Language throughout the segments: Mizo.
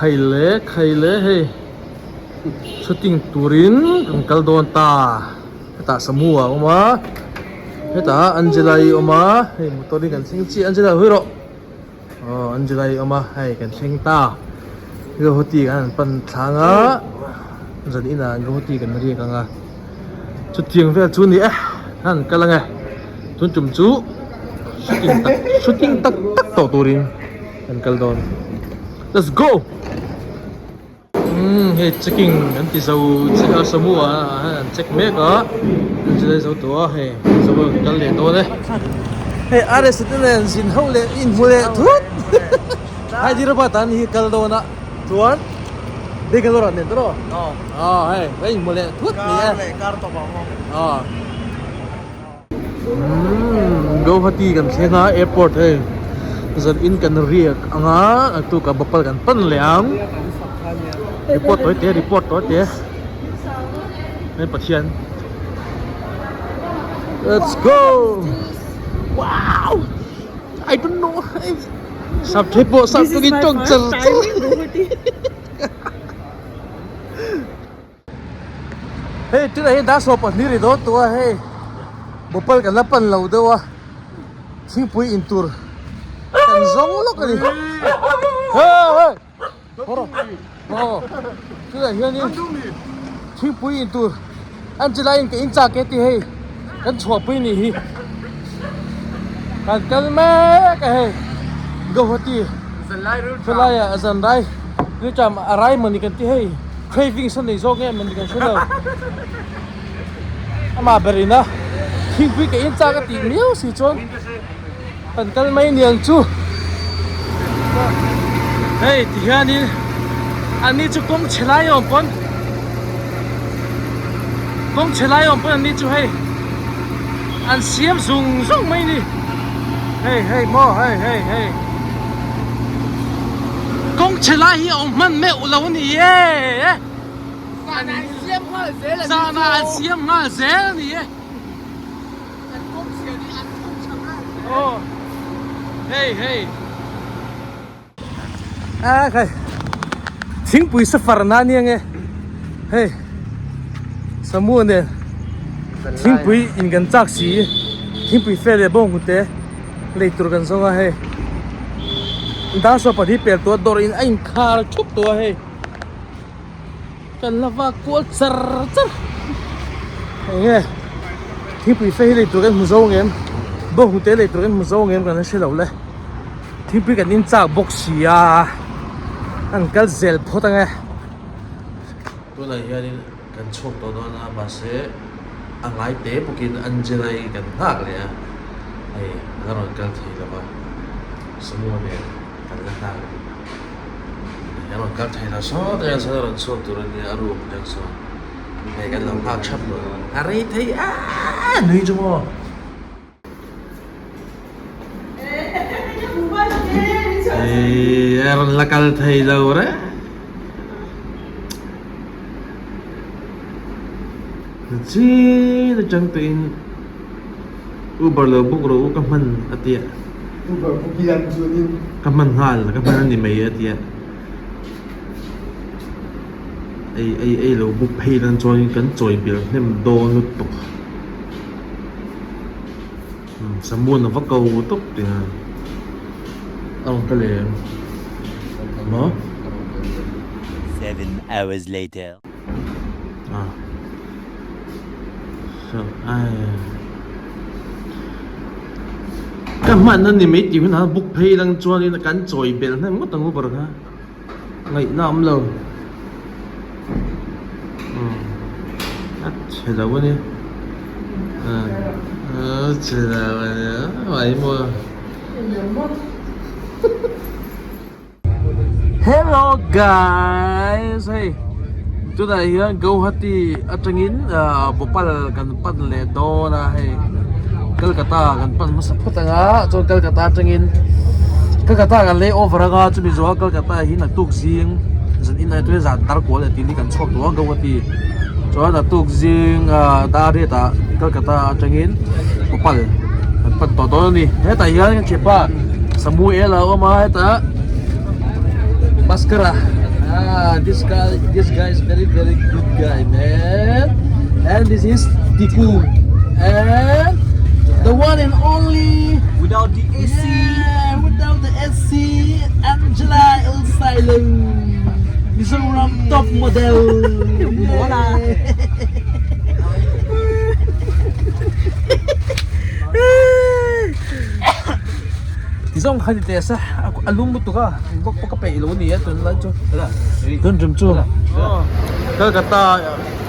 Khai le khai le hei shooting turin kan kal dawn ta hetah Samu a awm a hetah Angela i awm a hei motor hi kan thleng chiah Angela hawi rawh aw Angela i awm a hei kan thleng ta Guwahati kan han pan thlang a zan inah Guwahati kan riak ang a chutiang vel chu a ni e an kal ang e tun tum chu shooting tak shooting tak tak tawh turin. Kan kal dawn. Let's go! Umm hei checking an ti zo chiah a samu ah an check mek a an ti zo tawh a hei zo a kal leh dawn e. Hei RS te nen zin ho leh inhmu leh thut Hyderabad ah ni hi kal dawn a chuan Bangalore ah nen tawh rawh. Aw hei ka inhmu leh thut ni e. Aw. Umm Guwahati kan thleng a airport hei zan in kan riak ang a naktuk ah bhopal kan pan leh ang report tawi te report tawi te hei Pathian let's go wow I don't know sap the pawh sap tawngin tawng char char. Hei tunah hian dar 12 ri dawn tawh a hei Bhopal kan la pan lo deuh a thingpui in tur kan zawng lawk a ni hei hei aw tunah hianin thingpui in tur an chi laiin ka in chak e tih hei kan chhuahpui nih hi kan kal mek a hei Guwahati khawlaiah zanrai rilṭam a rai mawni kan ti hei. Cravings a nei zawk nge mawni kan hre lo. Amah ber ina thingpui ka in chak a tih miau si chuan kan kal mai niang chu. Hei ti hianin an ni chu kawng chhe lai awm pawn kawng chhe lai awm pawn an ni chu hei an siam zung zung mai ni. Hei hei maw hei hei hei. Kawng chhe lai hi a awm hman meuh lo a ni e. Zan ah an siam nghal zel a ni chu. Zan ah an siam nghal zel a ni e. An kawng chhia hi an kawng chha nghal zel. Aw hei hei. A khai thingpui safar na nia nge hei Samu nen thingpui in kan chak si thingpui fe leh bawng hnute lei tur kan zawng a hei dar saw pahnih pel tawh a dawr in a inkhar thup tawh a hei kan la vak kual char char eng nge thingpui fe hi lei tur kan hmu zo ang em bawng hnute lei tur kan hmu zo ang em kan la hre lo le. Thingpui kan in chak bawk si a, an kal zel phawt ang e. Tunah hianin kan chhuak tawh dawn a, mahse a ngai te bawkin Angela-i kan nghak leh a, hei a rawn kal thei lo va, Samuel nen kan la nghak a ni. A rawn kal thei lo sawt a, sawn a rawn chhuak tur a nia, a room atang sawn hei kan lo nghak thap lo, a rei thei a nui chu maw. Eii a rawn la kal thei lo reng. Chin atang tawhin Uber lo book rawh u ka hman a tia. Uber book i lam chuanin. Ka hman nghal ka hman a ni mai a tia. Ei ei ei lo book phei nan chuanin kan chawi bil hnem dawn lutuk. Samuan a va ko tawp tih a a rawn kal em maw? 7 hours later. Ah so ai ka hman a ni mai tih hunah book phei lang chuanin kan chawi belh hnem ngawt ang uber kha. Ngaihna awm lo a chhe lo a ni a chhe lo a ni mai maw Hello guys hei tunah hian Guwahati atangin Bhopal kan pan leh dawn a hei Kolkata kan pan hmasa phawt ang a chuan Kolkata atangin Kolkata kan lei over ang a chumi zawha Kolkata hi naktuk zing zan in aia tui zan tar kual leh tih kan chhuak tawh a Guwahati chuan naktuk zing ah dar riat ah Kolkata atangin Bhopal kan pan tawh dawn a ni hetah hian kan thianpa Samuel a awm a hetah Bhaskara. Ah this guy this guy is very very good guy man and this is Tiku and the one and only Without the AC. Yeah, without the AC Angela El Silo Mizoram top model. Ti zawng kha ni teh sa a lum lutuk a bawk pawh ka peih lo a ni a tunlai chu tun tum chu Kolkata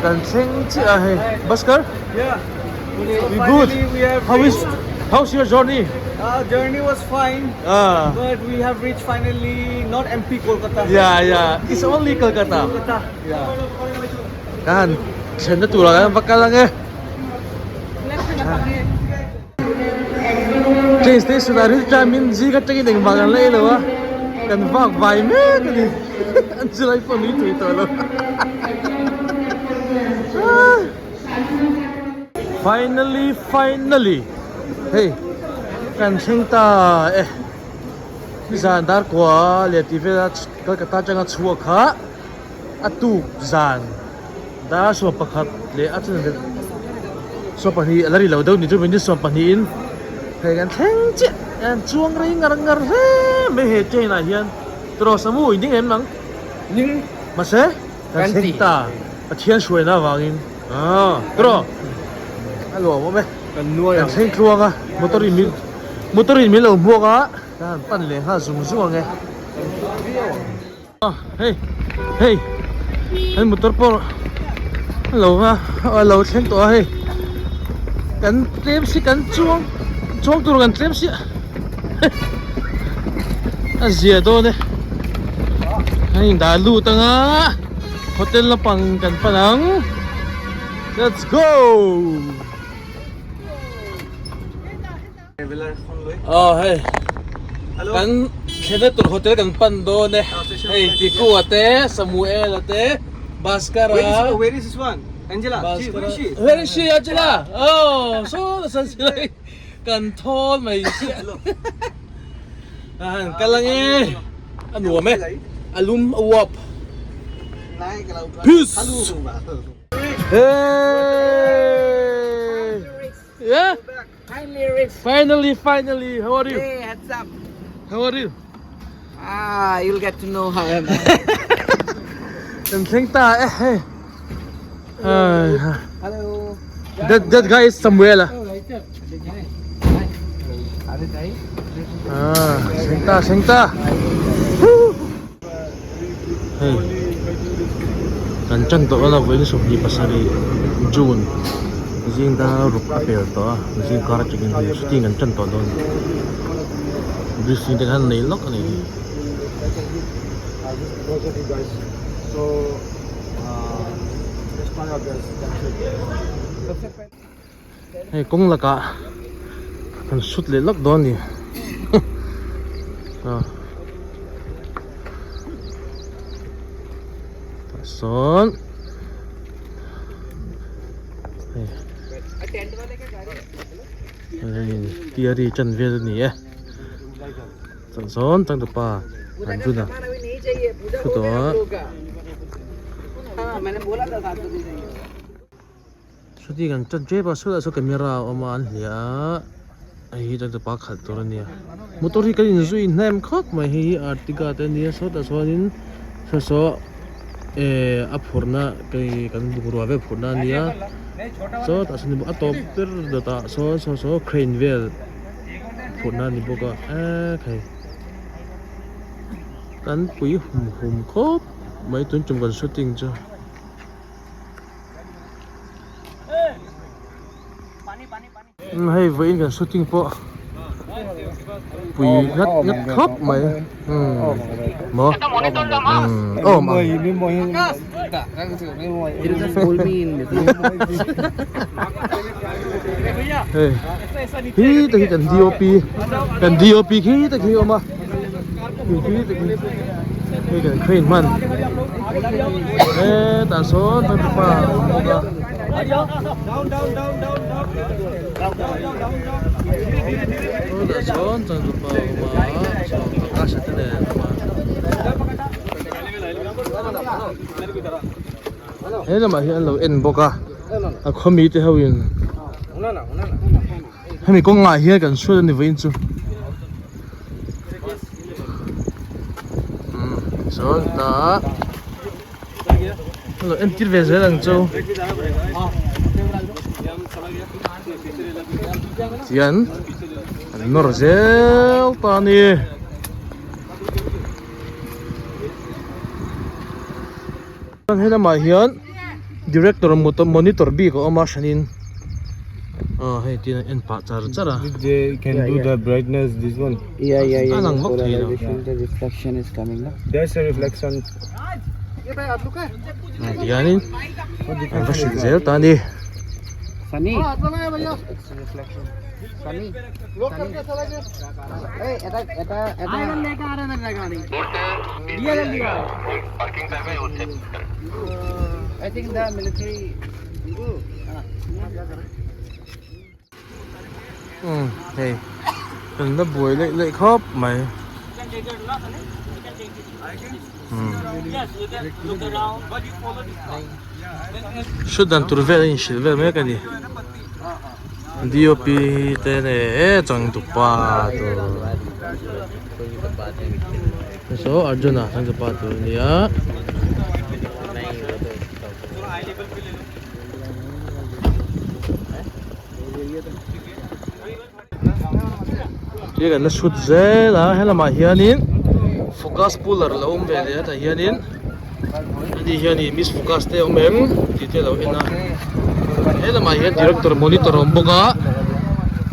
kan thleng chiah a hei Bhaskar we good how is how's your journey Our journey was fine but we have reached finally not MP Kolkata yeah yeah it's only Kolkata Kolkata yeah kan han thlenna turah kan va kal ang e. Train station ah ril time in zing atangin engmah kan la ei lo a kan vak vai mek a ni an chulai pawh nui tui tawh lo finally finally hei kan thleng ta e nizan dar kua leh tih vela Kolkata atanga chhuak kha a tuk zan. Dar 11 leh a chhan 12 a la ri lo deuh ni chu minute 12 in hei kan thleng chiah an chuang rei ngar ngar hle mai he train ah hian tiraw samu in ding em ang ning mahse kan thleng ta Pathian hruaina avangin aw tiraw a luam awm e kan nuai kan thleng tluang a motor in min motor in min lo hmuak a kan han pan leh nghal zung zung ang e. Hei hei an motor pawh a lo a a lo thleng tawh a hei kan tlem si kan chuang chuang tur kan tlem si a zia dawn e a indah lut anga hotel lampang kan pan ang let's go. Aw hei kan thlenna tur hotel kan pan dawn e hei Tikua te Samuel a te Bhaskara Where is this one? Angela, she, where is she? Where is she Angela? Oh, so san silai kan thawl mai si. An kal ang e. A nuam e. A lum a uap. Peace. Hey! Yeah. Finally reached. Finally, finally. How are you? Hey, heads up. How are you? Ah, you'll get to know how am I. Kan thleng ta eh hei. Hello. That that guy is Samuel. Ah, thleng ta, thleng ta. Hei kan tan tawh a vawiin 27 June zing dar ruk a pel tawh a zing kar atangin hei shooting an tan tawh dawn briefing te khan nei lawk a ni hi. Hei kawng lakah kan shoot leh lawk dawn a ni aw tah sawn hei hei theory ṭan vel a ni e tah sawn changtupa Arjuna thu tawh a. Chuti kan chat tep a sawtah saw camera a awm a an hliah a hei hi chuan pa khalh tur a nia motor hi kan inzui hnem khawp mai hei hi Ertiga te a nia sawtah chuanin saw saw ehh a phurhna kei kan bungrua vel phurhna a nia sawtah sawn a tawp ber dawtah sawn saw saw crane vel phurhna a ni bawk a eee khai kan pui hum hum khawp mai tun tum kan shooting chu. Hei vawiin kan shooting pawh pui nghat nghat khawp mai maw awm ang hei khi te khi kan DOP kan DOP khi te khi a awm a khi te khi hei kan crane hman. Hetah sawn changtupa a awm bawk a. Hetah sawn changtupa a awm a chuan Akash te nen an awm a. He lamah hian an lo en bawk a a khaw mite ho in hemi kawngah hian kan hruat a ni vawiin chu umm chuan tah an lo entir ve zel ang chu tihian an nawr zel ta a ni. Chuan he lamah hian director monitor bik a awm a hranin aw hei tin an en pah char char a. They can do the brightness this one. Yeah, yeah, yeah. A lang vak thei lo. The reflection is coming na. There's a reflection. Tihianin an va hrilh zel ta a ni. Sunny. It's a reflection. Sunny. Sunny. Hey, eta eta eta. I think the military. Umm hei kan la buai leih leih khawp mai umm shoot dan tur vel a inhrilh vel mek a ni D_O_P te nen e changtupa tur saw Arjuna changtupa tur a nia. Tia kan la chhut zel a helamah hianin focus puller a lo awm ve leh a tah hianin ani hianin miss focus te a awm em tih te a lo en a helamah hian director monitor a awm bawk a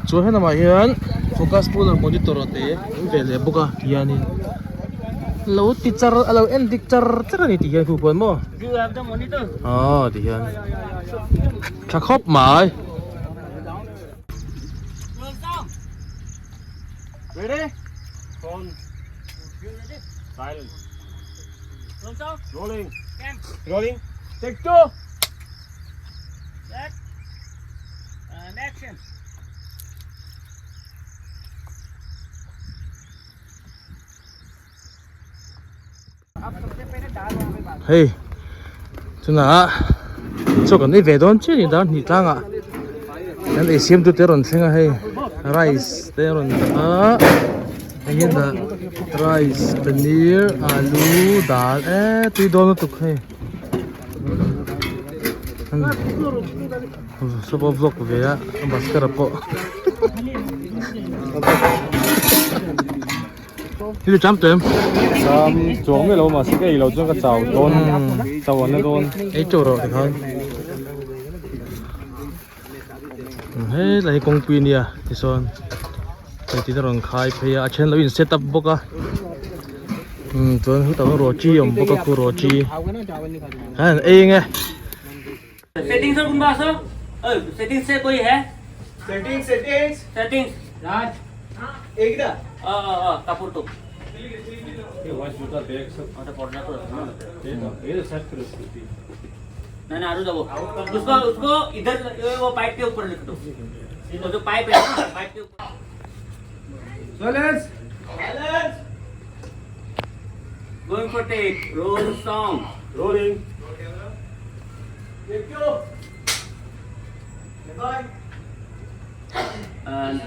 chuan helamah hian focus puller monitor a te a awm ve leh bawk a tihianin lo ti char a lo en dik char char a ni tih hian khu khuan maw aw ti hian tha khawp mai. Ready? Phone. Silent. Rolling. Rolling. Take two. Set. And action. Hei tunah chaw kan ei ve dawn chiah a ni dar hnih tlangah kan ei siam tute a rawn thleng a hei rice te a rawn dah a hei hian dah rice paneer alu dal eee tui dawn lutuk hei saw vlog ve a bhaskara pawh. Hi cham tem. Cham chuang mai lo mahse ka ei lo chuan ka chau dawn chau an la dawn. Ei teuh rawh tikhan. He lai hi kawngpui a nia tichuan hei tin a rawn khai phei a a then lo in set up bawk a chuan hutah hian roti a awm bawk a khu roti an ei ang e. Setting sir कुन बासो सेटिंग से कोई है Settings, settings. Settings Raj. एकदा. अ अ कापूर तो नहीं नहीं आरू जाओ उसको उसको इधर वो पाइप के ऊपर लिख दो वो जो पाइप है ना पाइप के ऊपर Silence. Silence. Going for take roll song Rolling. Take two. Bye. And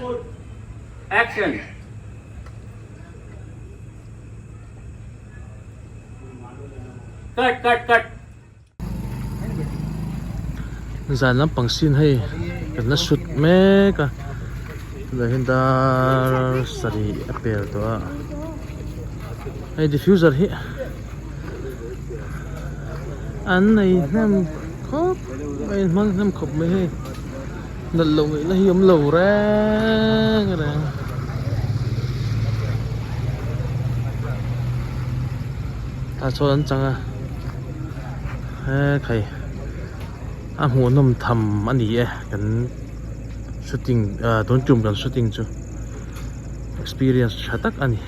action cut cut cut Zan lampang sin hei kan la shoot mek a tunah hian dar sarih a pel tawh a hei diffuser hi an nei hnem khawp a inhmang hnem khawp mai hei nalh loh ngaihna hi a awm lo reng reng. Tah chuan an chang a he khai a hmuhnawm tham a ni e kan shooting ah tun tum kan shooting chu experience tha tak a ni.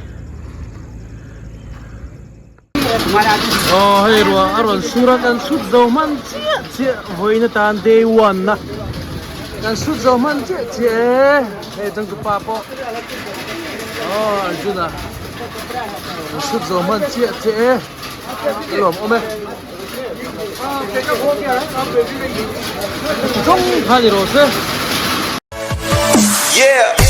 Aw hei ruah a rawn sur a kan shoot zo hman chiah chiah vawiin atan day one na kan shoot zo hman chiah chiah e hei changtupa pawh aw Arjuna kan shoot zo hman chiah chiah e a lawmawm e. Chawng kha ni rawh se. Yeah.